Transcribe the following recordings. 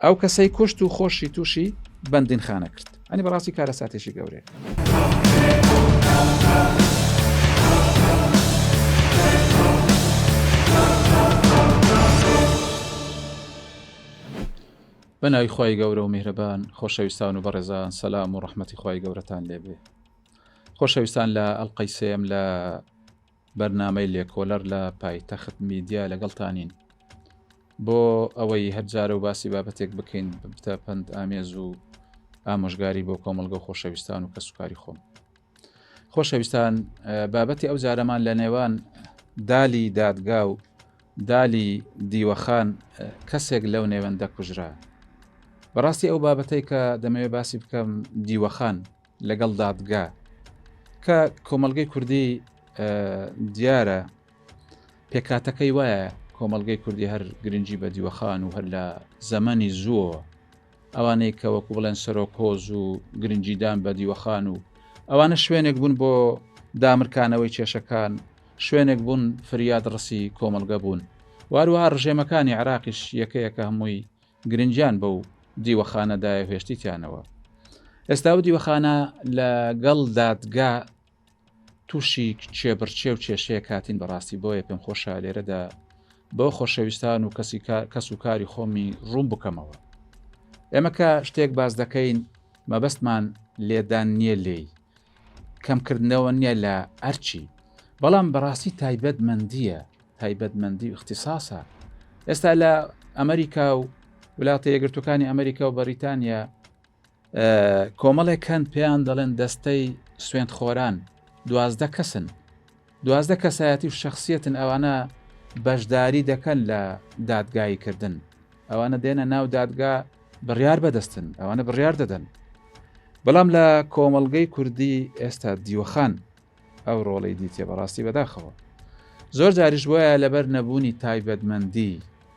ئەو کەسەی کوشت و خۆشی تووشی بەندینخانە کرد ئەنی بەڕاستی کارەساتێکی گەورەیە. بە ناوی خوای گەورە و میهرەبان خۆشەویستان و بەڕێزان سەلام و ڕەحمەتی خوای گەورەتان لێبێ خۆشەویستان لە ئەڵلقەی سێم لە بەرنامەی لێکۆلەر لە پایتەخت میدیا لەگەڵتانین بۆ ئەوەی هەر جارە و باسی بابەتێک بکەین ببتە پەند ئامێز و ئامۆژگاری بۆ کۆمەڵگە و خۆشەویستان و کەسوکاری خۆم خۆشەویستان بابەتی ئەو جارەمان لە نێوان دالی دادگا و دالی دیوەخان کەسێک لەو نێوەندە کوژرا بەڕاستی ئەو بابەتەی کە دەمەوێت باسی بکەم دیوەخان لەگەڵ دادگا کە کۆمەڵگەی کوردی دیارە پێکاتەکەی وایە کۆمەڵگەی کوردی هەر گرنگی بە دیوەخان و هەر لە زەمەنی زووەوە ئەوانەی کە وەکو بڵێن سەرۆک هۆز و گرنگیدان بە دیوەخان و ئەوانە شوێنێک بوون بۆ دامرکانەوەی کێشەکان شوێنێک بوون فریاد ڕسی کۆمەڵگە بوون واروها ڕژێمەکانی عراقیش یەکەیەکە هەمووی گرنگیان بەو دیوەخانە دایە هێشتیتیانەوە ئێستا و دیوەخانە لەگەڵ دادگا تووشی کێبڕکێ و کێشەیەک هاتین بەڕاستی بۆیە پێم خۆشە لێرەدا بۆ خۆشەویستان و کەسی کەس و کاری خۆمی ڕوون بکەمەوە ئێمە کە شتێک باز دەکەین مەبەستمان لێدان نییە لێی کەمکردنەوە نییە لە ئەرچی بەڵام بەڕاستی تایبەتمەندیە تایبەتمەندی و اختصاصە ئێستا لە ئەمریکا و وڵاتە یەکگرتوەکانی ئەمریکا و بەریتانیا کۆمەڵێک هەن پێیان دەڵێن دەستەی سوێندخۆران 12 کەسن 12 کەسایەتی و شخصیتن ئەوانە بەشداری دەکەن لە دادگایی کردن ئەوانە دێنە ناو دادگا بڕیار بەدەستن ئەوانە بڕیار دەدەن بەڵام لە کۆمەڵگەی کوردی ئێستا دیوەخان ئەو ڕۆڵەی دیتێ بەڕاستی بەداخەوە زۆر جاریش وایە لەبەر نەبوونی تایبەتمەندی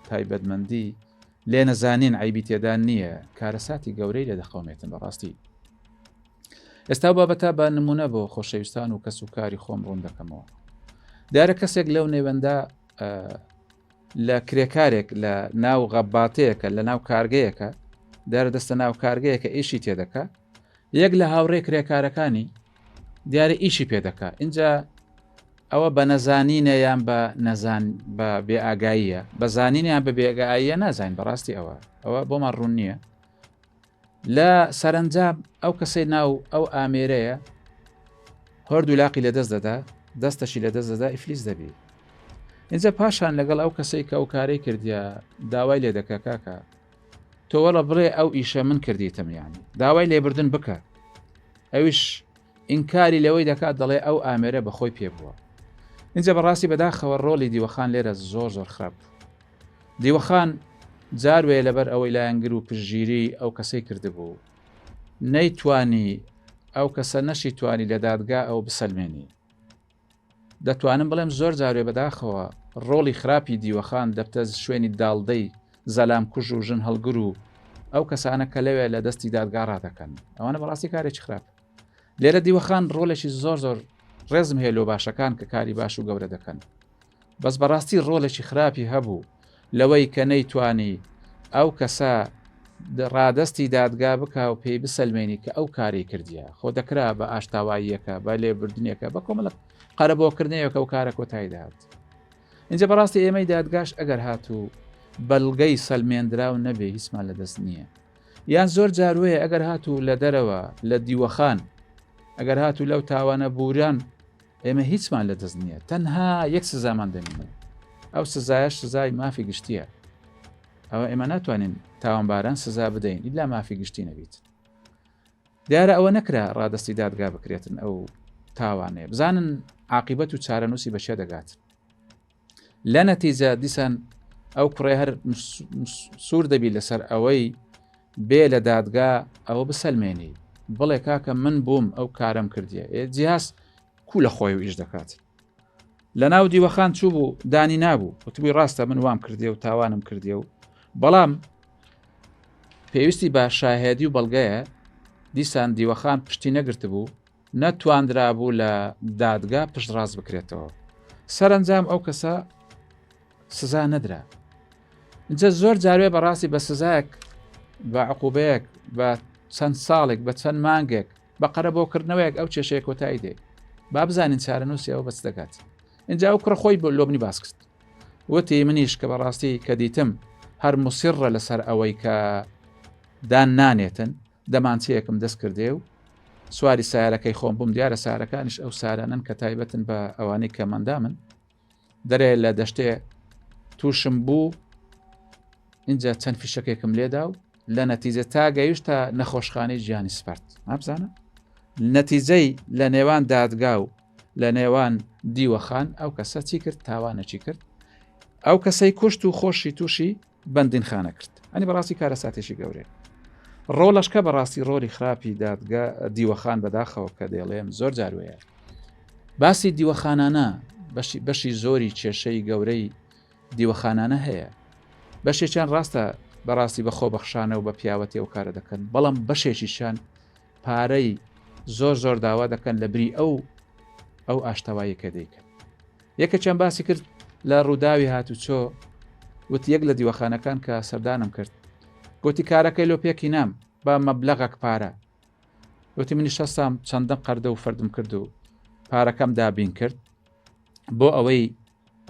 تایبەتمەندی لێ نەزانین عەیبی تێدا نییە کارەساتی گەورەی لێ دەقەومێتن بەڕاستی ئێستا بابەتە بە نمونە بۆ خۆشەویستان و کەس و کاری خۆم ڕوون دەکەمەوە دیارە کەسێک لەو نێوەندە لە کرێکارێک لە ناو غەباتەیەکە لە ناو کارگەیەکە دیارە دەستە ناو کارگەیەکە ئیشی تێدەکە یەک لە هاوڕێ کرێکارەکانی دیارە ئیشی پێ دەکا ئینجا ئەوە بە نەزانینە یان بە نەزان بە بێئاگاییە بە زانین یان بە بێگاییە نازانین بەڕاستی ئەوە ئەوە بۆمان ڕوون نییە لە سەرنجام ئەو کەسەی ناو ئەو ئامێرەیە هەردوو لاقی لە دەست دەدا دەستەشی لە دەست دەدا ئیفلیس دەبی اینجا پاشان لەگەڵ ئەو کەسەی کە ئەو کارەی کردیا داوای لێ دەکە کاکە تۆ وەڵە بڵێ ئەو ئیشە من کردیتم یانی داوای لێبردن بکە ئەویش ئینکاری لەوەی دەکات دەڵێ ئەو ئامێرە بەخۆی پێ بووە اینجا بەڕاستی بەداخەوە ڕۆڵی دیوەخان لێرە زۆر زۆر خراپ بوو دیوەخان جاروێ لەبەر ئەوەی لایەنگر و پشتگیری ئەو کەسەی کردبوو نەیتوانی ئەو کەسە نەشی توانی لە دادگا ئەو بسەلمێنی دەتوانم بڵێم زۆر جارێ بەداخەوە ڕۆڵی خراپی دیوەخان دەبتە شوێنی داڵدەی زەلام کوژ و ژن هەڵگر و ئەو کەسانە کە لەوێ لە دەستی دادگا ڕادەکەن ئەوانە بەڕاستی کارێکی خراپ لێرە دیوەخان ڕۆڵێکی زۆر زۆر ڕێزم هەیە لۆ باشەکان کە کاری باش و گەورە دەکەن بەس بەڕاستی ڕۆڵێکی خراپی هەبوو لەوەی کە نەیتوانی ئەو کەسە ڕادەستی دادگا بکا و پێی بسەلمێنی کە ئەو کارەی کردیە خۆ دەکرا بە ئاشتاواییەکە بە لێبردنێکە بە کۆمەڵە قەرەبۆکردنەوەکە و کارە کۆتایی دەهات اینجا بەڕاستی ئێمەی دادگاش ئەگەر هاتوو بەڵگەی سەلمێندراو نەبێ هیچمان لەدەست نییە یان زۆر جاروەیە ئەگەر هاتوو لە دەرەوە لە دیوەخان ئەگەر هاتوو لەو تاوانە بوران ئێمە هیچمان لە دەست نییە تەنها یەک سزامان دەمینێ ئەو سزایش سزای مافی گشتیە ئەوە ئێمە ناتوانین تاوانباران سزا بدەین ئیلا مافی گشتی نەبیت دیارە ئەوە نەکرا ڕادستی دادگا بکرێتن ئەو تاوانەیە بزانن عاقبەت و چارەنووسی بەچێ دەگات لە نەتیجە دیسان ئەو کوڕێ هەر سوور دەبی لەسەر ئەوەی بێ لە دادگا ئەوە بسەلمێنی بڵێ کاکە من بووم ئەو کارم کردیە ئێ جیاز کو لە خۆی و ئیش دەکات لە ناو دیوەخان چوو بوو دانی نابوو وتبووی ڕاستە من وام کردێ و تاوانم کردێ و بەڵام پێویستی بە شاهێدی و بەڵگەیە دیسان دیوەخان پشتی نەگرتبوو نەتواندرابوو لە دادگا پشتڕاست بکرێتەوە. سەرەنجام ئەو کەسە سزا نەدرا. ئینجا زۆر جاروێ بەڕاستی بە سزایەک. بە عقوبەیەک بە چەند ساڵێک بە چەند مانگێک بە قەرەبۆکردنەوەیەک ئەو کێشەیە کۆتایی دێ با بزانین چارەنووسی ئەوە بەچ دەگات اینجا ئەو کوڕە خۆی بۆ لۆمنی باس کرد وتی منیش کە بەڕاستی کە دیتم هەر مسیڕە لەسەر ئەوەی کە دان نانێتن دەمانچەیەکم دەست کردێ و سواری سیارەکەی خۆم بووم دیارە سارەکانیش ئەو سارانن کە تایبەتن بە ئەوانەی کە مەندامن دەرێ لە دەشتێ تووشم بوو اینجا چەند فیشەکێکم لێدا و لە نەتیجە تا گەیشتە نەخۆشخانەی گیانی سپارد نابزانە نەتیجەی لە نێوان دادگا و لە نێوان دیوەخان ئەو کەسە چی کرد تاوانەچی کرد ئەو کەسەی کوشت و خۆشی تووشی بەندینخانە کرد ئەنی بەڕاستی کارەساتێکی گەورەیە ڕۆڵەشکە بەڕاستی ڕۆلی خراپی دادگا دیوەخان بەداخەوە کە دەڵێم زۆر جاروەیە باسی دیوەخانانە بەشی بەشی زۆری کێشەی گەورەی دیوەخانانە هەیە بەشێکیان ڕاستە بەڕاستی بە خۆبەخشانە و بە پیاوەتی ئەو کارە دەکەن بەڵام بەشێکیشان پارەی زۆر زۆر داوا دەکەن لە بری ئەو ئەو ئاشتەوایی کە دەیکەن یەکێکیان باسی کرد لە ڕووداوی هاتوچۆ وتی یەک لە دیوەخانەکان کە سەردانم کرد گوتی کارەکەی لۆ پێکی نام بە مەبلەغەک پارە وتی منیش هەستام چەندە قەردە و فەردم کرد و پارەکەم دابین کرد بۆ ئەوەی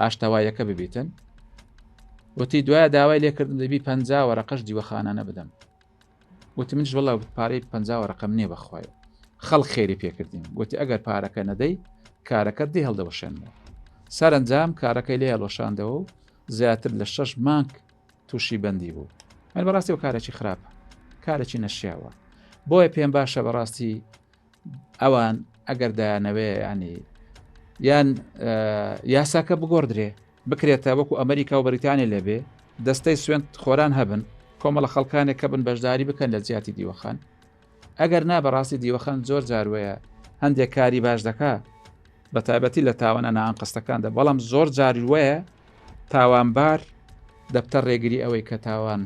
ئاشتەوایەکە ببیتن وتی دوای داوای لێکردن دەبی پ وەرەقەش دیوەخانانە بدەم وتی منیش وەڵا پارەی 50 وەرەقەم نییە بەخوای خەڵک خێری پێکردین گوتی ئەگەر پارەکە نەدەی کارەکەت دێ هەڵدەوەشێنەوە سەرنجام کارەکەی لێ هەڵوەشاندەوە و زیاتر لە شەش مانگ تووشی بەندی بوو من بەڕاستی و کارێکی خراپە کارێکی نەشیاوە بۆیە پێم باشە بەڕاستی ئەوان ئەگەر دایانەوێ ینی یان یاساکە بگۆڕدرێ بکرێتە وەکو ئەمریکا و بەریتانیا لێبێ دەستەی سوێند خۆران هەبن کۆمەڵە خەڵکانێک کە بن بەشداری بکەن لە جیاتی دیوەخان ئەگەر نا بەڕاستی دیوەخان زۆر جاروەیە هەندێک کاری باش دەکا بە تایبەتی لە تاوانە نائەنقەستەکاندا بەڵام زۆر جاروەیە تاوانبار دەبتە ڕێگری ئەوەی کە تاوان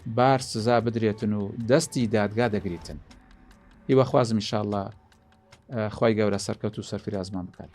بار سزا بدرێتن و دەستی دادگا دەگریتن هیواخوازم ئیشاءاللە خوای گەورە سەرکەوتوو سەرفیرازمان بکات.